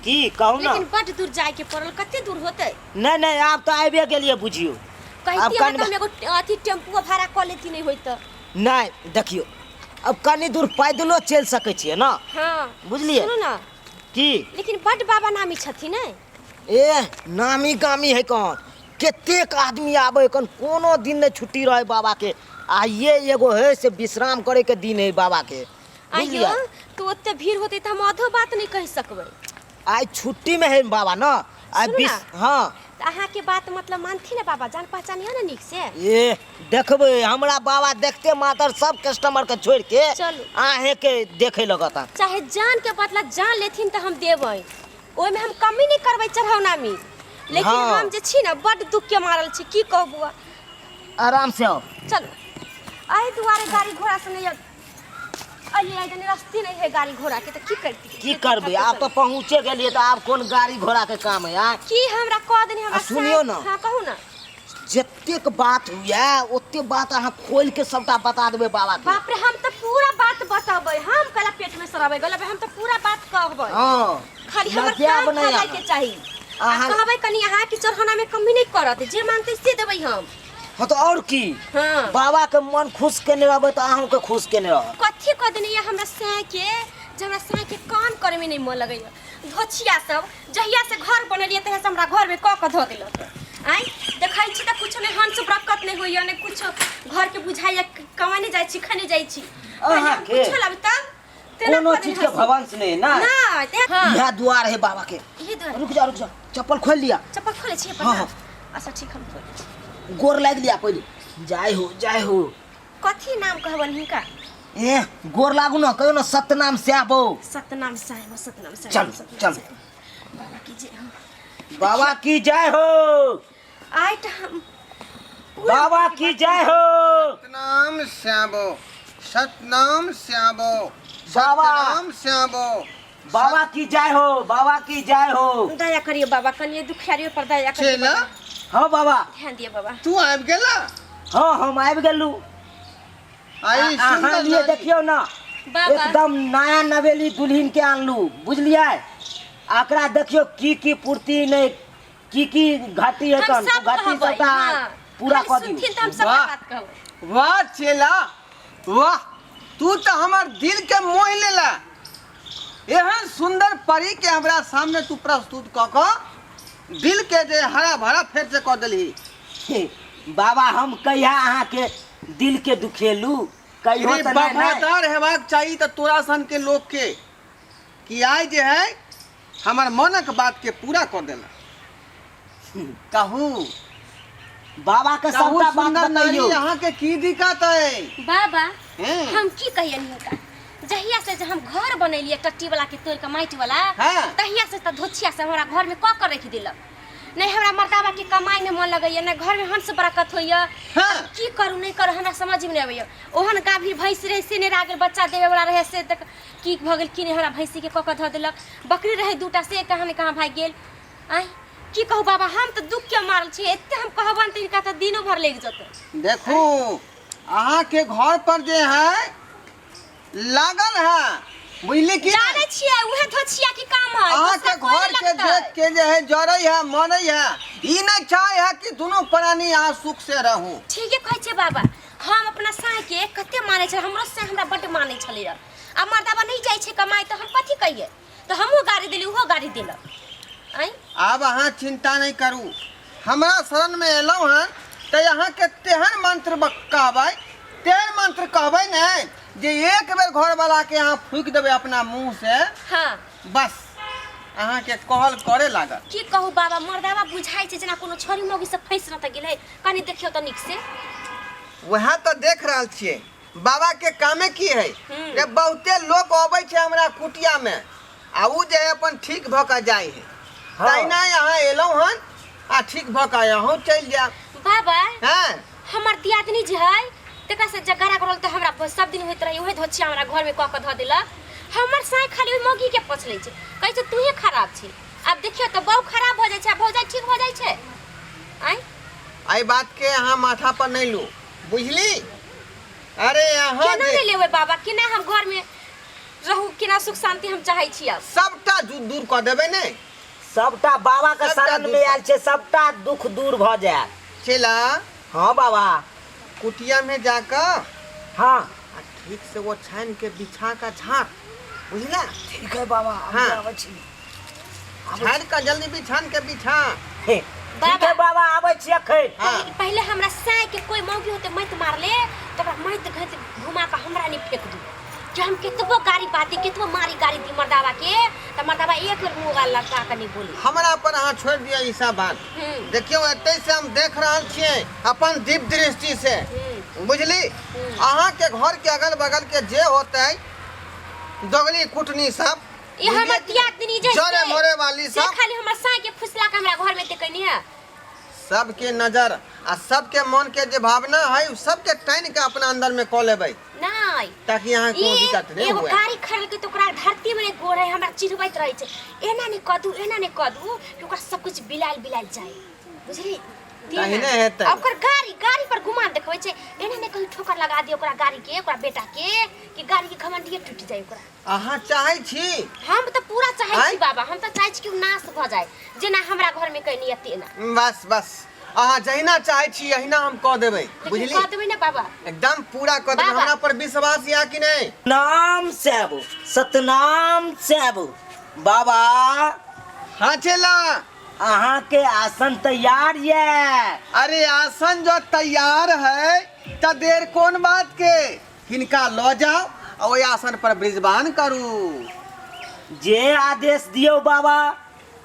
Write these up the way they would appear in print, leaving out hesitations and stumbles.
की कहू ना। लेकिन बड दूर जाय के पड़ल, कते दूर होतै? नहि नहि, आब तऽ आबिए गेलियै बुझियौ। आब कहितियै कनि तऽ हम एगो अथी टेम्पुओ भाड़ा कऽ लेती, नहि होइत तऽ। नहि, देखियौ, अब कनि दूर पैदलो चलि सकै छियै ने। हाँ। बुझलियै? सुनू ने। की? लेकिन बड बाबा नामी छथिन ने। ए, नामी गामी है कौन, कतेक आदमी आबै कन, कोनो दिन नहि छुट्टी रहै बाबा के। आइए एगो है से विश्राम करे के दिन है बाबा के। आइयो बुझलियै? तो ओते भीड़ होतै तऽ हम आधो बात नहि कहि सकबै। आइ छुट्टी में है बाबा न आइ। सुनू बीस ना। हाँ। तऽ अहाँके बात मतलब मानथिन ने बाबा? जान पहचान यऽ ने नीक से? ए, देखबै, हमरा बाबा देखते मातर सब कस्टमर के छोड़ के चलू। अहें के देखे लगता। चाहे जान के बदला जान लेथिन तऽ हम देबै, ओहिमे हम कमी नहि करबै चढ़ौनामी, लेकिन हम जे छी ने बड्ड दुख के मारल छी, की कहू बौआ। आराम से आओ। चलू, एहि दुआरे गाड़ी घोड़ा से नहि अलियै, एहि रस्ते नहि है गाड़ी घोड़ा के, तऽ की करती? की करबै, आब तऽ पहुँचे गेलियै तऽ आब कोन गाड़ी घोड़ा के काम है आँय? की हमरा कह देनी हमरा आ सुनियौ ने। हाँ, कहू ने। जतेक बात हुए ओते बात अहाँ खोलि के सबटा बता देबै बाबा के। बाप रे, हम तऽ पूरा बात बतेबै, हम कला पेट में सराबै गलबै, हम तऽ पूरा बात कहबै। खाली हमर लजायब काम नहि भऽ अहाँ। जायके चाही। आ कहबै कनि अहाँ कि चढ़ौना में कमी नहि करत, जे मांगतै से देबै हम। हाँ तऽ और की। बाबा के मन खुश केने रहबै तऽ अहूँ के खुश केने रहब। कथी कह देने ये हमरा साँय के, जे हमरा साँय के काम करे में नहीं मन लगैया। धोछिया सब जहिया से घर बनेलियै तहिया से हमरा घर में कऽ कऽ धऽ देलक। आँय देखै छी तऽ कुछो नहि, हंस बरकत नहि होइया, नहि कुछो घर के बुझाइया, कमाने जाइ छी, खने जाइ छी। पहिले हम अहाँके? कुछो लाबी तब तेना कोनो कऽ चीज देने के हँसी। भवंश नहीं ना। नहि, हाँ। इएह द्वार है बाबा के। इहे द्वार। रुक जा, रुक जा, चप्पल खोल लिया। चप्पल खोले छी अपन? हाँ, ना? हाँ। अच्छा ठीक, हम खोले छी। गोर लागि लिया पहिले। जाय हो, जाय हो। कथी नाम कहबन हिनका? ए, गोर लागू ना, कहियो ना सतनाम श्याबो। सतनाम साहेब, सतनाम साहेब। चल, सतनाम चल। साहेब। बाबा की जय हो। बाबा की जय हो। आइ तऽ हम पूरा बाबा की जय हो। सतनाम श्यामो, सतनाम श्यामो। बाबा। सतनाम श्यामो। बाबा की जय हो, बाबा की जय हो। दया करियो बाबा, कनिए दुखियारियो पर दया करियो। चेला। बाबा। हाँ बाबा। ध्यान दियो बाबा। तू आबि गेला? हाँ, हम आबि गेलू। आई अहाँ सुन्दर लिए नारी। देखियौ ना। बाबा। एकदम नया नवेली दुल्हन के आनलू, बुझलियै? एकरा देखियौ की की पूर्ति नहि, की की घाटी है हम कन सब घाटी कहबै, सबटा हाँ। पूरा खाली कऽ दियौ। सुनथिन तऽ हम सबटा वाह। बात कहबै। वाह चेला वाह, तू तऽ हमर दिल के मोहि लेला। एहन सुंदर परी के हमरा सामने तू प्रस्तुत कऽ कऽ दिल के जे हरा भरा फेर से कऽ देलही। बाबा, हम कहिया अहाँके दिल के दुखेलू? कहियो रे तऽ नहि ने। वफादार हेबाक चाही तऽ तोरा सन के लोक के कि आइ जे है हमर मनक बात के पूरा कऽ देला। कहू बाबा के कहू सबटा बात सुंदर नारी, बतैयौ। अहाँ के की दिक्कत है? बाबा, हैं? हम की कहियन हिनका, जहिया से जे हम घर बनेलियै टट्टी वाला के तोड़ के माटि वाला, तहिया से तऽ धोछिया से हमरा घर में कऽ कऽ रखि देलक। नहि हमरा मर्दाबा के कमाई में मन लगैया, नहि घर में हंस बरकत होइया। की करू नहि करू हमरा समझ में नहि अबैया। ओहन गाभीर भैंस रहे से नहि गेल, बच्चा देवे वाला रहे से तक की भऽ गेल की नहि, हमरा भैंसी के कऽ कऽ धऽ देलक। बकरी रहे दूटा से कहाँ ने कहाँ भागि गेल। आँय की कहू बाबा, हम तऽ दुख के मारल छी, एते हम कहबन तऽ हिनका तऽ दिनो भर लागि जेतै। देखू, अहाँ के घर पर जे है लागल है, बुझली की? जानै छियै, उहे धोछिया के काम है। अहाँ के दोसरा कोई घर नहि के लगतै। देख के जे है जरै है मरै है, ई नहीं चाहे है कि दोनों प्राणी अहाँ सुख से रहू। ठीके कहै छियै बाबा, हम अपना साँय के कते मानै छलै, हमरो साँय हमरा बड्ड मानै छलैया। आ मर्दाबा नहि जाइ छै कमाइ तऽ हम कथी कहियै, तऽ हमहूँ गाड़ी देली, ओहो गाड़ी देलक। आँय आब अहाँ चिंता नहीं करू, हमरा शरण में एलहुँ हन तऽ अहाँके तेहन मंत्र कहबै, तेहन मंत्र कहबै ने जे एक बेर घरवाला के अहाँ फूकि देबै अपना मुँह से, बस अहाँके कहल करे लागत। की कहू बाबा, मर्दाबा बुझाइ छै जेना कोनो छोरी मौगी से फँसि न तऽ गेलै। कनि देखियौ तऽ नीक से। वएह तऽ देख रहल छियै बाबा के कामे की है रे, बहुते लोक अबै छै हमरा कुटिया में आ उ जे है अपन ठीक भऽ कऽ जाइ है। तहिना यहाँ एलहुँ हन आ ठीक भऽ कऽ अहूँ चलि जायब। बाबा, हमर दियादनी जे है तकरा से झगड़ा करल तऽ हमरा सब दिन होइत रहे, उहे धोछिया हमरा घर में कऽ कऽ धऽ देलक। हमर साँय खाली ओहि मौगी के पोछ लै छै, कहै छै तूहे खराब छी। आब देखियौ तऽ बहु खराब भऽ जाइ छै आ भौजाइ ठीक भऽ जाइ छै। आँय एहि बात के अहाँ माथा पर नहीं लू, बुझली? अरे अहाँ केना जे नहीं लेबै बाबा, केना हम घर में रहू केना सुख शांति हम चाहै छी आब। सबटा दूर कऽ देबै ने। सबटा बाबा के सबटा शरण दूर में आयल छै, सबटा दुख दूर भऽ जायत। चेला। हाँ बाबा। कुटिया में जाकर हाँ। आ ठीक से वो छान के बिछा का झाड़, बुझला? ठीक है बाबा। हाँ। आबै छी। झाड़ का जल्दी बिछान के बिछा। हे, ठीक है बाबा, आबै छी अखन। हाँ। पहिले हमरा साय के कोई मौगी होते मत मारले त ओकरा मत घत घुमा के हमरा नहीं फेंक दू। जे हम केतबो गाड़ी बाती केतबो मारी गाड़ी दी मर्दावा के त मर्दावा एक बेर मुंह गाल लगा के नहीं बोली। हमरा पर अहाँ छोड़ दिया ई सब बात। देखियौ एतै से हम देख रहल छियै अपन दिव्य दृष्टि से, बुझली? अहाँ के घर के अगल बगल के जे होतै दोगली कुटनी सब, ई हमर दियाद दिनी जे जरे मरे वाली से सब खाली हमर साय के फुसला के हमरा घर में देखनी है। सबके नजर आ सबके मन के जे भावना है उ सबके टाइन के अपना अंदर में कऽ लेबै। नहीं। ताकि यहाँ कोनो ई दिक्कत नहीं एगो हुए। गाड़ी खरीद के तो ओकरा धरती में गोड़ है हमरा चिढ़बैत रहै छै, एना नहीं कऽ दू एना नहीं कऽ दू कि ओकरा सब कुछ बिलायल बिलायल जाए, बुझली? तहिने हेतै। आ ओकर गाड़ी गाड़ी पर गुमान देखबै छै, एना नहीं कहीं ठोकर लगा दियो ओकरा गाड़ी के, ओकरा बेटा के, कि गाड़ी के घमंडिये टूट जाए ओकरा। अहाँ चाहै छी? हम तऽ पूरा चाहै छी आँय? बाबा, हम तऽ चाहै छी कि ओ नाश भऽ जाए जेना हमरा घर में कैनी तेना। बस बस, अहाँ जहिना चाहै छी अहिना हम कऽ देबै, लेकिन बुझली? कऽ देबै ने बाबा? एकदम पूरा कऽ देबै। बाबा। हमरा पर विश्वास या कि नहीं? नाम साहब, सतनाम साहब। बाबा। हाँ चेला। अहाँ के आसन तैयार ये? अरे आसन जो तैयार है त देर कोन बात के, हिनका लऽ जाओ आ ओहि आसन पर ब्रिजबान करू। जे आदेश दियौ बाबा।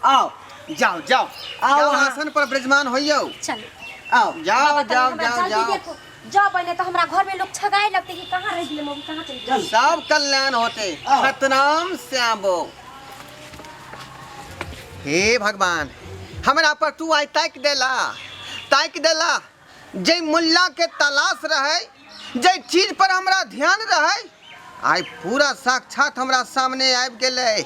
आओ जाओ जाओ। आओ जाओ, अहाँ। आसन पर ब्रिजमान होइयौ। चलो। आओ। जाओ बाबा, तनी जाओ हमरा जाओ जल्दी जाओ। देखो, जाओ बने तो हमरा घर में लोग छगाए लगते कि कहाँ रह गेलै मम्मी, कहाँ चलि गेलै। सब कल्याण होते। आओ। सतनाम श्यामो। हे भगवान, हमरा पर तू आइ ताकि देला, ताकि देला। जे मुल्ला के तलाश रहे, जे चीज पर हमरा ध्यान रहे, आइ पूरा साक्षात हमरा सामने आबि गेलै।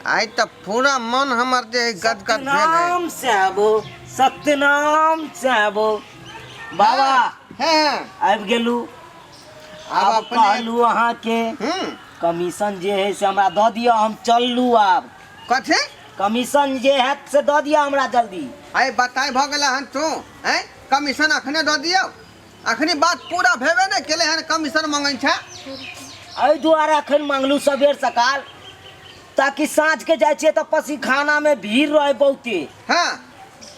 आइ तऽ पूरा मन हमर जे है गदगद भेल है। सतनाम साहब, सतनाम साहब। बाबा। हाँ। आबि गेलू। आब आब अपने कहलू अहाँके कमीशन जे है से हमरा दऽ दिअ, हम चललू आब। कथी? कमीशन जे हैत से दऽ दिअ हमरा जल्दी। अरे बताइ भऽ गेला हन तू, हैं? कमीशन अखने दऽ दियौ? अखनी बात पूरा भेबे नहि केलै हन, कमीशन मंगै छै। एहि दुआरे अखन मंगलू सबेर सकाल, ताकि साँझ के जाइ छियै तऽ पसीखाना में भीड़ रहै बहुते। हाँ।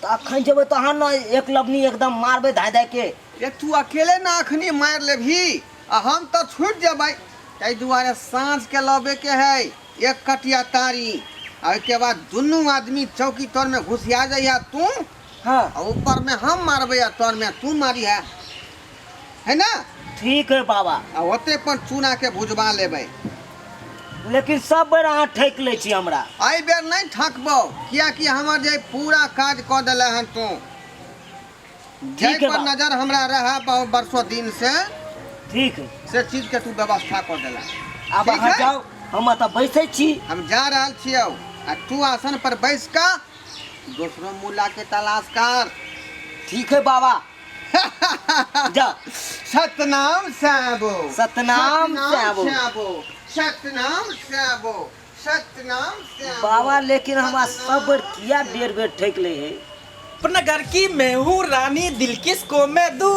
तऽ अखन जेबै तहन ने एक लबनी एकदम मारबै धाय धाय के। ये तू अकेले ना अखनी मारि लेबही आ हम तऽ छूटि जेबै, ताहि दुआरे साँझ के लबे के है एक कटिया तारी, आ ओहिके बाद दुनू आदमी चौकी तर में घुसिया जइहा तू। हाँ। आ ऊपर में हम मारबै आ तर में तू मारिहा, है ना? ठीक है बाबा। आ ओते पर चूना के भुजबा लेबै। लेकिन सब बेर अहाँ ठकि लै छी हमरा। एहि बेर नहि ठकबौ, कियाकि हमर जे पूरा काज कऽ देले हन तू। जाहि ठीक है पर बाबा। नजर हमरा रहे बहुत वर्षों दिन से, ठीक है, से चीज के तू व्यवस्था कऽ देला। आब ठीक अहाँ है? जाउ, हम एतऽ बैसै छी। हम जा रहल छियौ आ तू आसन पर बैस कऽ दोसरो मुला के तलाश कर। ठीक है बाबा, जा। सतनाम साहबो, सतनाम साहबो। साहबो, सतनाम साहबो, सतनाम साहबो। बाबा लेकिन हमरा सब बेर किया बेर बेर ठकि लै है? अपना घर की मैं हूँ रानी, दिल किसको मैं दूं?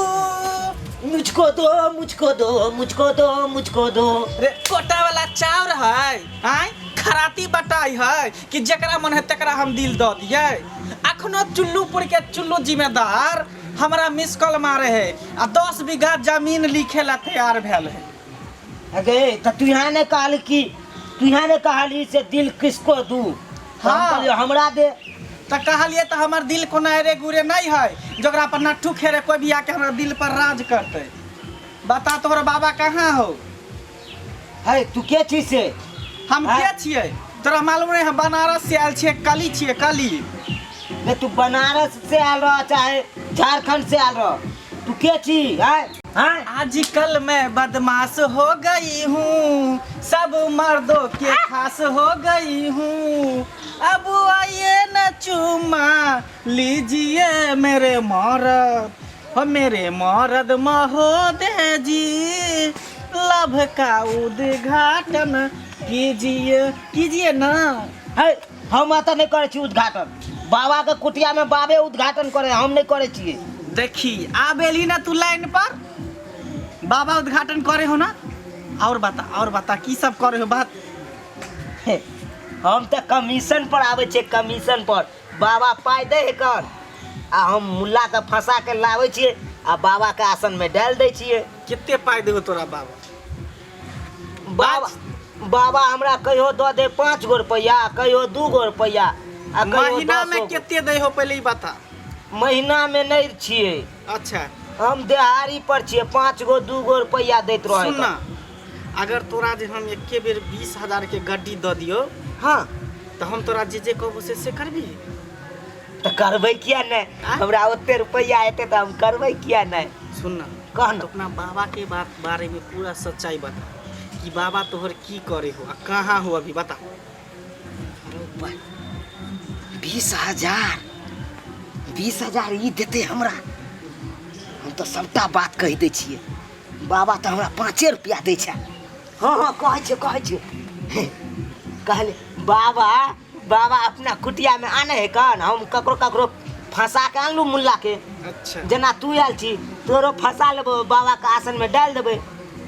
मुझको दो, मुझको दो, मुझको दो, मुझको दो। रे कोटा वाला चाउर है, आय खराती बटाई है कि जकरा मन है तकरा हम दिल दऽ दियै। अखनो चुल्लूपुर के चुल्लू जिम्मेदार हमरा मिस कॉल मारे है आ 10 बीघा जमीन लिखे ला तैयार भेल है। अगे तऽ तू यहाँ ने कहली कि तू यहाँ ने कहली से दिल किसको दू? हाँ। हम कहलियै हमरा दे। तऽ कहलियै तऽ हमर दिल कोनो अरे गुरे नहीं है जकरा पर नट्ठू खेरे कोई भी आके हमरा दिल पर राज करते। बता तोहर बाबा कहाँ हो? है तू के छी से? हम हाँ? के छियै तोरा मालूम नहीं? हम बनारस से आयल छियै, कली छियै कली। बे तू बनारस से आयल रह चाहे झारखंड से आयल रह, तू के छी? हैं? हैं? आजकल मैं बदमाश हो गई हूँ, सब मर्दों के खास हो गई हूँ, अब आइए न चुमा लीजिए मेरे मर्द, हो मेरे मर्द महोदय जी, लव का उद्घाटन कीजिए कीजिए ना। है, हम एतऽ नहि करै छी उद्घाटन। बाबाके कुटियामे बाबे उद्घाटन करे, हम नहि करै छियै। देखी आब एली ना तू लाइन पर, बाबा उद्घाटन करे हो ना। और बता, और बता की सब करे हो बात। हे, हम तऽ कमीशन पर आबै छियै, कमीशन पर। बाबा पाइ दै है कन आ हम मुल्लाके फंसा के लाबै छियै आ बाबाके आसनमे डालि दै छियै। कितने पाइ देहो तोरा बाबा? बाबा बाबा हमरा कहियो दऽ दे 5 गो रुपैआ, कहियो 2 गो रुपैआ आ कहियो महीना 10 में गो। कितने दे हो पहले ही बता। महीना में नहीं छियै। अच्छा। हम देहाड़ी पर छियै, 5 गो 2 गो रुपैआ दैत रहै। सुन ना, अगर तोरा जे हम एके बेर 20,000 के गड्डी दऽ दियौ, हाँ, तऽ हम तोरा जे जे कहबो से से करबी? तऽ करबै किया नहि? आँय? हमरा ओते रुपैआ एतै तऽ हम करबै किया नहि? सुन ना, कह ना। तो अपना बाबा के बात बारे में पूरा सच्चाई बता कि बाबा तोहर की करे हो आ कहाँ हो अभी बता। 20,000, 20,000 ई देतै हमरा? हम तऽ सबटा बात कहि दै छियै। बाबा तऽ हमरा 5 रुपैआ दै छै। हँ हँ, कहै छियै, कहै छियै। कहले बाबा, बाबा अपना कुटियामे आनै है कन, हम ककरो ककरो फंसा के आनलहुँ मुल्लाके। अच्छा। जेना तू आयल छी, तोरो फंसा लेबो, बाबाके आसनमे डालि देबै।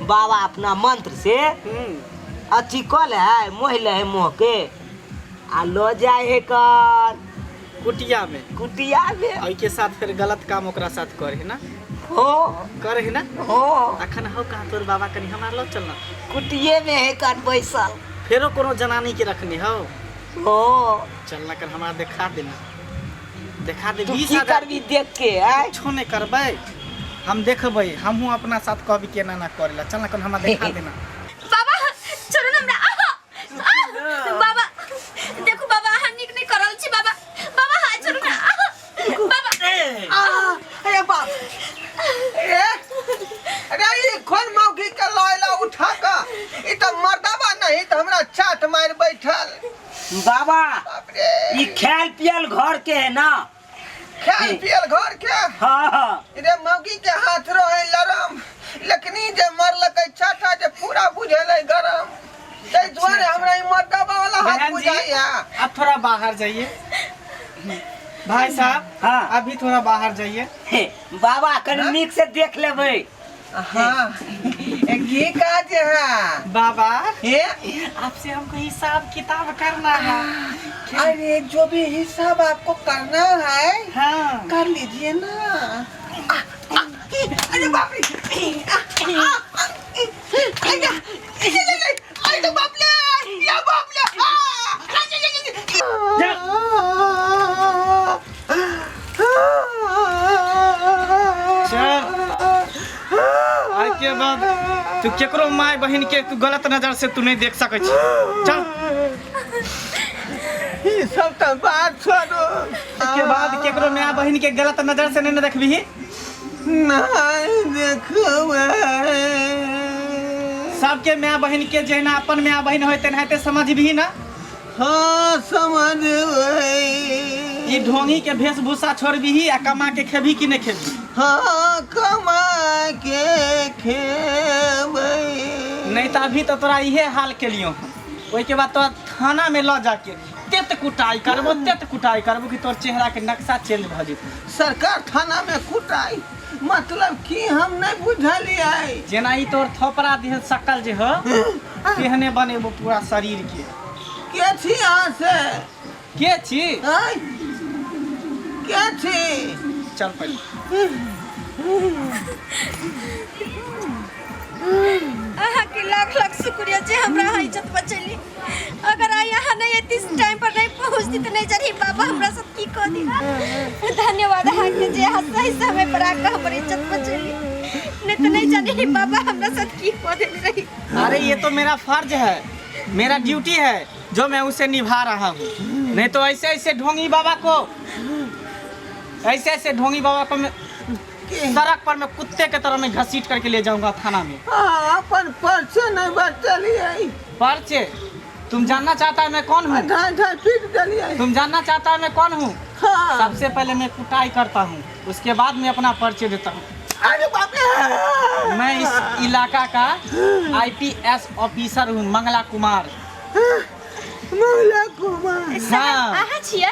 बाबा अपना मंत्र से अथी कऽ ले है, मोहि ले है मोह के आ लऽ जाइ है कन कुटिया में। कुटिया में। ओहिके साथ फिर गलत काम ओकरा साथ करे है ना? हो। करे है ना? हो। अखन हो कहाँ तोर बाबा, कनी हमरा लऽ चल ना। कुटिये में है कन बैसल। फेरो कोनो जनानी के रखने हो? हो। चल ना कन हमरा देखा देना, देखा दे। तू बीस की हजार करबी देख के? आय कुछो नहीं करबै, हम देखबै, हमहूँ अपना साथ कहबी केना ना करेला। चल ना कन हमरा देखा देना। बाबा छोड़ू ना हमरा। आहा! आह! बाबा देखू, बाबा अहाँ नीक नहीं करल छी बाबा। बाबा हाथ छोड़ू ना। आहा! बाबा आ, अरे बाप ए, अरे ई कोन मौगी के लयला उठा के, ई तऽ मर्दाबा नहीं तऽ हमरा चाट मारि बैठल। बाबा बाप रे, ई खायल पियल घर के है ना? खायल पियल घर के? हाँ हाँ। रे मौगी के हाथ रहे लरम, लेकिन ई जे मरलकै चाटा जे पूरा बुझेलै गरम, ताहि दुआरे हमरा ई मर्दाबा वाला हाथ बहन जी, बुझाइया। अब थोड़ा बाहर जाइए भाई साहब। हाँ। अभी थोड़ा बाहर जाइए। हे, बाबा कनि नीक से देख लेबै। हाँ, की काज है बाबा? हे, आपसे हमको हिसाब किताब करना है। अरे जो भी हिसाब आपको करना है, हाँ, कर लीजिए ना। अरे बाप रे, अरे बाप रे, या बाप रे, चल, आइ के बाद तू केकरो माय बहिन के तू गलत नजर से तू नहीं देख सकै छी। चल। ई सब तऽ बात छोड़ो। के बाद केकरो माय बहिन के गलत नजर से नहीं न देखबिही? नहीं देखबै। सबके माय बहिन के जहिना अपन माय बहिन होय तेनाहिते समझबिही ना? हाँ, समझबै। ई ढोंगी के वेशभूषा छोड़बिही आ कमा के खेबही कि नहीं खेबही? हाँ, कमा के खेबै। नहीं तो अभी तो तोरा इहे हाल के लियो, ओहिके बाद तोरा थाना में लऽ जाके तेत कुटाई करबो, तेत कुटाई करबो कि तोर चेहरा के नक्शा चेंज भऽ जेतौ। सरकार थाना में कुटाई मतलब की, हम नहीं बुझलियै। जेना ई तोर थोपड़ा दिहल सकल जे हो, तेहने बनेबो पूरा शरीर के। के छी अहाँ से? के छी? आँय? के छी? चल पहिले। अहाँके लाख लाख शुक्रिया जे हमरा अहाँ इज्जत बचेली। अगर आइ अहाँ नहीं एती, टाइम पर नहीं पहुँचती तऽ नहीं जानी बाबा हमरा सब की कह दी। धन्यवाद अहाँके जे अहाँ सही समय पर आके हमर इज्जत बचेली, नहीं तो नहीं जानी बाबा हमरा साथ की कह देने रही। अरे ये तो मेरा फर्ज है, मेरा ड्यूटी है जो मैं उसे निभा रहा हूँ। नहीं तो ऐसे ऐसे ढोंगी बाबा को, ऐसे ऐसे ढोंगी बाबा को मैं सड़क पर मैं कुत्ते के तरह मैं घसीट करके ले जाऊंगा थाना में। हाँ, अपन पर्चे नहीं बचलियै। पर्चे तुम जानना चाहता है मैं कौन हूँ? ढाई ढाई पीट देलियै। तुम जानना चाहता है मैं कौन हूँ? हाँ। सबसे पहले मैं कुटाई करता हूँ, उसके बाद मैं अपना परिचय देता हूँ। अरे बाप रे, मैं इस इलाका का आईपीएस ऑफिसर हूँ, मंगला कुमार। मंगला कुमार। हाँ। अहाँ छियै?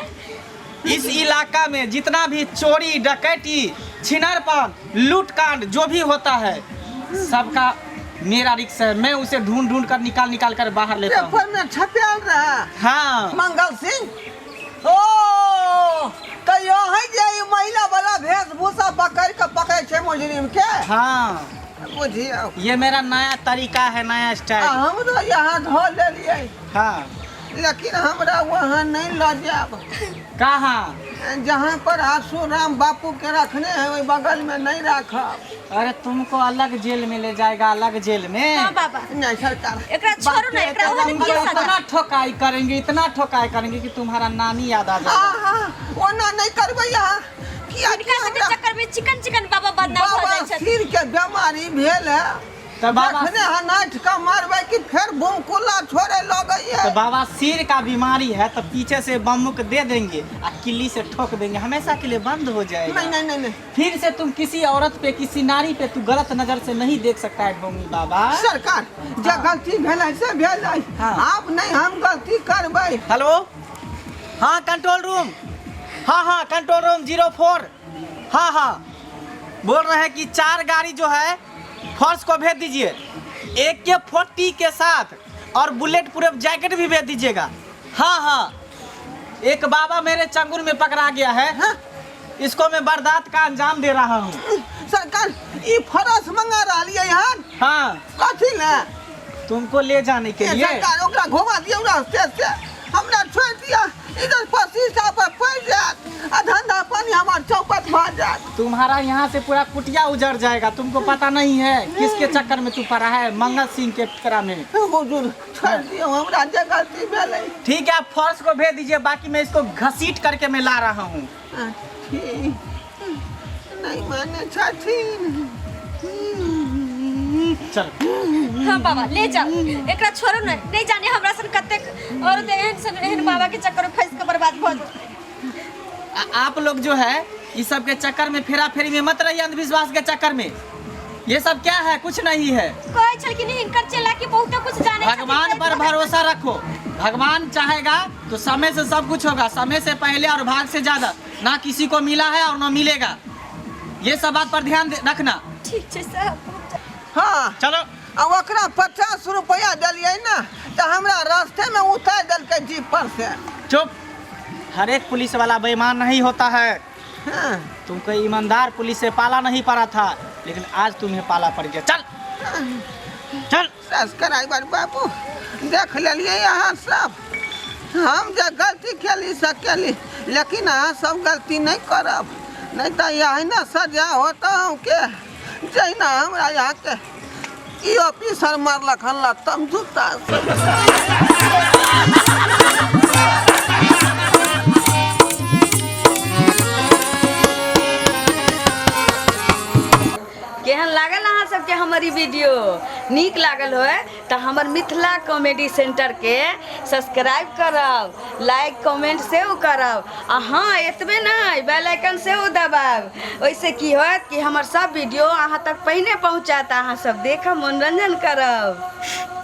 इस इलाका में जितना भी चोरी डकैती छिनरपन लूटकांड जो भी होता है सबका मेरा रिक्स है। मैं उसे ढूंढ ढूंढ कर निकाल निकाल कर बाहर लेता हूँ। पेपर में छपल रहा। हाँ। मंगल सिंह ओ तो यही जे ई महिला वाला वेशभूषा पकड़ के पकड़े छे मुजरिम के। हाँ बुझियो ये मेरा नया तरीका है, नया स्टाइल। हम तो यहाँ धो लेलिए। हाँ। लेकिन हमरा वहाँ नहीं ल जाब। कहाँ? जहाँ पर आशुराम बापू के रखने हैं वही बगल में नहीं रखब। अरे तुमको अलग जेल में ले जाएगा, अलग जेल में। हाँ बाबा। नहीं सरकार एकरा छोड़ू ना, एकरा ओहन तुमको दिया सजा। इतना ठोकाई करेंगे, इतना ठोकाई करेंगे कि तुम्हारा नानी याद आ जाएगा। हाँ ओना नहीं करबै यहाँ। किया हिनका सबके चक्कर में चिकन चिकन बाबा बदनाम भऽ बाबा जाइ छथिन। सिर के बीमारी भेल है। तो बाबा जखने हनाठ का मारबै कि फिर बम कुल्ला छोड़े लगैये। तो बाबा सिर का बीमारी है तो पीछे से बमुक दे देंगे और किल्ली से ठोक देंगे, हमेशा के लिए बंद हो जाएगा। नहीं नहीं नहीं नहीं। फिर से तुम किसी औरत पे किसी नारी पे तू गलत नजर से नहीं देख सकता है ढोंगी बाबा। सरकार जे गलती भेल है से भेल है। हाँ। आप नहीं हम गलती करबै। हेलो हाँ कंट्रोल रूम, हाँ हाँ कंट्रोल रूम 04, हाँ हाँ बोल रहे हैं कि 4 गाड़ी जो है फर्श को भेज दीजिए AK-40 के साथ और बुलेट प्रूफ जैकेट भी भेज दीजिएगा। हाँ हाँ एक बाबा मेरे चंगुल में पकड़ा गया है। हाँ? इसको मैं बर्दाश्त का अंजाम दे रहा हूँ। सरकार ये फरस मंगा रही है यहाँ। हाँ। कथी ले? तुमको ले जाने के लिए। सरकार ओकरा घुमा दियौ रास्ते से, हमरा छोड़ दिया इधर पसीसा पर पड़ जात आ धंधा पानी हमार चौपट भ जात। तुम्हारा यहाँ से पूरा कुटिया उजड़ जाएगा, तुमको पता नहीं है किसके चक्कर में तू पड़ा है, मंगल सिंह के फेरा में। हुजूर छोड़ दियौ हमरा जे गलती भेलै। ठीक है आप फर्श को भेज दीजिए, बाकी मैं इसको घसीट करके मैं ला रहा हूँ। नहीं माने छथिन। चल। हाँ बाबा ले जाओ, एकरा छोड़ो ना, नहीं जाने हमरा सन कतेक और एहन सन एहन बाबा के चक्कर में फंस के बर्बाद भ जेतै। आप लोग जो है इस सब के चक्कर में फेरा फेरी में मत रहिए, अंधविश्वास के चक्कर में। ये सब क्या है, कुछ नहीं है। कहै छलखिन हिनकर चेला के बहुत कुछ जाने छथिन। भगवान पर भरोसा रखो, भगवान चाहेगा तो समय से सब कुछ होगा, समय से पहले और भाग से ज्यादा ना किसी को मिला है और ना मिलेगा। ये सब बात पर ध्यान रखना। ठीक छै साहब। हाँ चलो। आ ओकरा 50 रुपया दिलियै ना तो हमरा रास्ते में उतार देलकै जीप पर से। चुप, हर एक पुलिस वाला बेईमान नहीं होता है। हाँ। तुमको ईमानदार पुलिस से पाला नहीं पड़ा था, लेकिन आज तुम्हें पाला पड़ गया। चल चल। सब्सक्राइबर बाबू देख लेलियै अहाँ सब, हम जे गलती केली से केली, लेकिन अहाँ सब गलती नहीं करब, नहीं तो यही ना सजा होता हूँ के जहिना हमरा यहाँ के ई ऑफिसर मारलक हन लत्तम जूता से। केहन लागल अहाँ सबके हमर ई वीडियो? नीक लागल होय तऽ हमर मिथिला कॉमेडी सेंटरके सब्सक्राइब करब, लाइक कमेंट सेहो करब आ हँ एतबे नहि बेल आइकन सेहो दबायब। ओहिसँ की होयत कि हमर सब वीडियो अहाँ तक पहिने पहुँचत, अहाँ सब देखब, मनोरंजन करब।